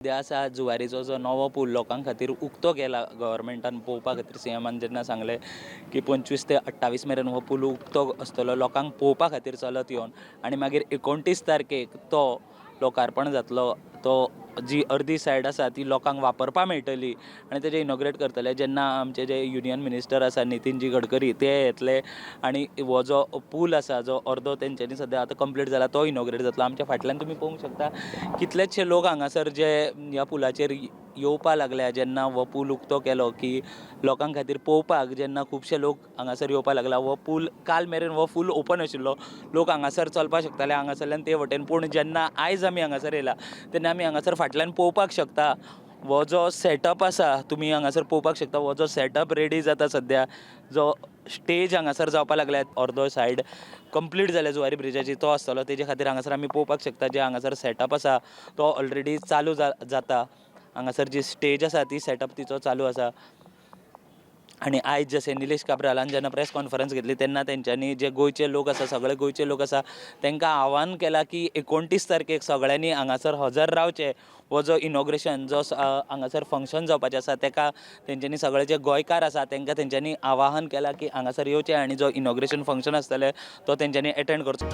सद्या आसा जुवारीचो जो नवो पूल लोकां खातीर उक्तो केला गव्हर्मेंटान पळोवपा खातीर. सीएमान जेन्ना सांगलें की 25 ते 28 मेरेन हो पूल उक्तो आसतलो लोकांक पळोवपा खातीर चलत येवन आनी मागीर 29 तारखेक तो लोकार्पण जातलो, तो जी अर्दी सायड आसा ती लोकांक वापरपा मेळटली आनी तेजें इनॉग्रेट करतले. जेन्ना आमचे जे युनियन मिनिस्टर आसा नितीनजी गडकरी ते येतले आनी हो जो पूल आसा जो अर्दो तेंच्यांनी सद्या आतां कंप्लीट जाला तो इनॉग्रेट जातलो. आमच्या फाटल्यान तुमी पळोवंक शकता कितलेचशे लोक हांगासर जे ह्या पुलाचेर येवपा लागल्या. जेन्ना हो पूल उक्तो केलो की लोकां खातीर पळोवपाक जेन्ना खुबशे लोक हांगासर येवपा लागला. हो पूल काल मेरेन हो फूल ओपन आशिल्लो, लोक हांगासर चलपाक शकताले हांगासरल्यान ते वटेन. पूण जेन्ना आयज आमी हांगासर येयला तेन्ना आमी हांगासर फाटल्यान पळोवपाक शकता हो जो सेटअप आसा तुमी हांगासर पळोवपाक शकता. हो जो सेटअप रेडी जाता सद्या, जो स्टेज हांगासर जावपा लागल्या, अर्दो सायड कंप्लीट जाल्या जुवारी ब्रिजाची तो आसतलो. तेजे खातीर हांगासर आमी पळोवपाक शकता जे हांगासर सेटअप आसा तो ऑलरेडी चालू जाता. हांगासर जी स्टेज आसा ती सेटअप तिचो चालू आसा. आनी आयज जशें निलेश काब्रालान जेन्ना प्रेस कॉन्फरन्स घेतली तेन्ना तेंच्यांनी जे गोंयचे लोक आसा, सगळे गोंयचे लोक आसा तांकां आव्हान केलां की 29 तारखेक सगळ्यांनी हांगासर हजर रावचें. हो जो इनॉग्रेशन जो हांगासर फंक्शन जावपाचें आसा तेका तेंच्यांनी सगळे जे गोंयकार आसा तांकां तेंच्यांनी आवाहन केलां की हांगासर येवचें आनी जो इनॉग्रेशन फंक्शन आसतलें तो तेंच्यांनी एटेंड करचो.